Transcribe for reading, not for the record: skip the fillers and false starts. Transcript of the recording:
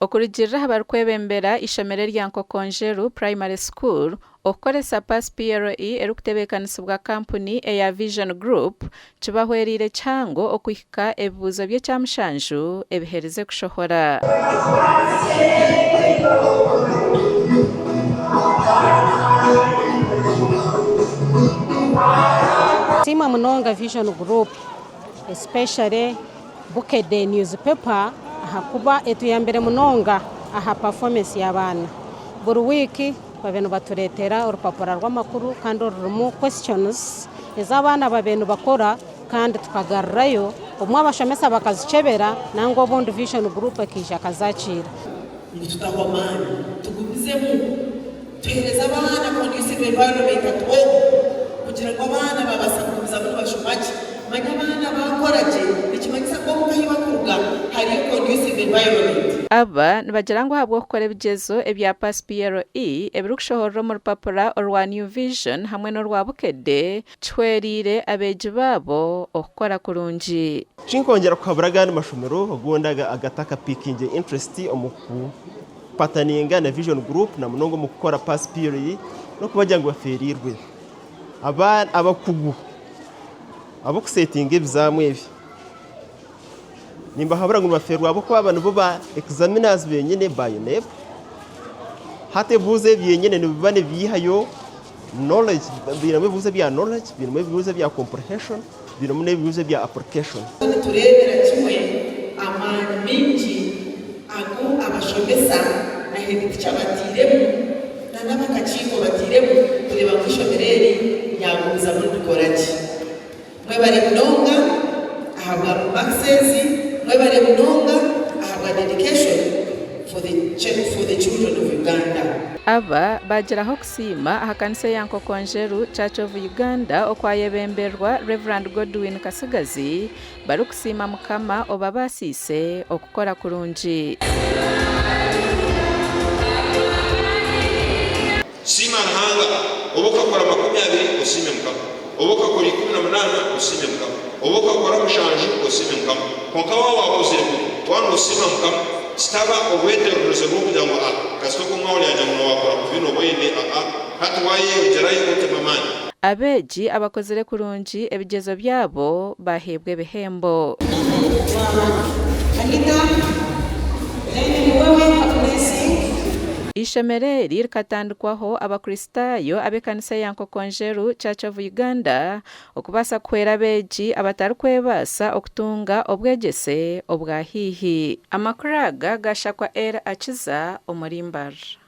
Okurugiirira aha barikwebembera eishomero erya Nkokonjeru Primary School, okukoresa Pass PLE erikutebeekanisibwa kampuni eya Vision Group kibahwereire kihango okuhika ebibuuzo by'ekyamushanju ebiherize kushohora. Nsiima munonga Vision Group especially Bukedde newspaper ahakuba etuyambire munonga aha performance y'abaana. Buri wiiki babaire nibatureetera orupapura rw'amakuru kandi orurimu questions ezi abaana babaire nibakora kandi tukagarurayo, obumwe abashomesa bakazikyebera nangwa obundi Vision Group ekaija ekazakiira. Ngu tutahwa amaani, tugumizemu tuheereze abaana conducive environment at home kugira ngu abaana baabaasa kugumizamu nibashoma gye. Manya abaana baakora gye nikimanyisa ngu omuka ahi barikuruga hariyo conducive environment. Aba nibagira ngu ahabw'okukora ebigyezo ebya Pass PLE ebirikushohorera omu rupapura orwa New Vision hamwe n'orwa Bukedde kihwereire abeegi baabo okukora kurungi. Kinkongyera kuhabura agandi mashomero ogundi agatakapikinge interest omu kupataninga na Vision Group na munonga omu kukora Pass PLE n'okubagira ngu bafeereirwe. Abakugu ab'okusetinga ebizaamu ebi nimbahabura ngu nibafeerwa ahabw'okuba aba nibo ba examiners benyine ba UNEB. Hati ebibuuzo ebi byenyine nibiba nibiihayo knowledge, biinemu ebibuuzo ebya knowledge, biinemu ebibuuzo ebya comprehension, biinemu n'ebibuuzo ebya application. Nitureebera kimwe amaani maingi agu abashomesa na heeditica batairemu na n'abakakiiko batairemu kureeba ngu eishomero eri ryagumizamu nirikora gye. Mwebare munonga ahabwa marks ezi, mwebare munonga ahabwa dedication for the for the children of Uganda. Aba baagiraho okusiima aha kanisa eya Nkokonjeru Church of Uganda okwayebemberwa Rev. Godwin Kasigazi barikusiima Mukama obabaasiise okukora kurungi. Siima Ruhanga, oba okakora 20 osiime Mukama, oba okakora 18 osiime Mukama, oba okakora mushanju osiime Mukama. Kwonka waaba wakozire kubi, waaba noosiima Mukama, kitaba obweterereze bw'okugira ngu ah kasita oku omwe yagira ngu nowaakora kubi nooba oine aa hati waayeyongyerayo otemu amaani. Abeegi abakozire kurungi ebigyezo byabo baaheebwa ebihembo. Eishomero eri rikatandikwaho Abakristaayo ab'ekanisa ya Nkokonjeru Church of Uganda okubaasa kuhwera abeegi abatarikwebaasa okutunga obwegyese obwa haihi. Amakuru aga gaashakwa El Akiza omuri Mbarara.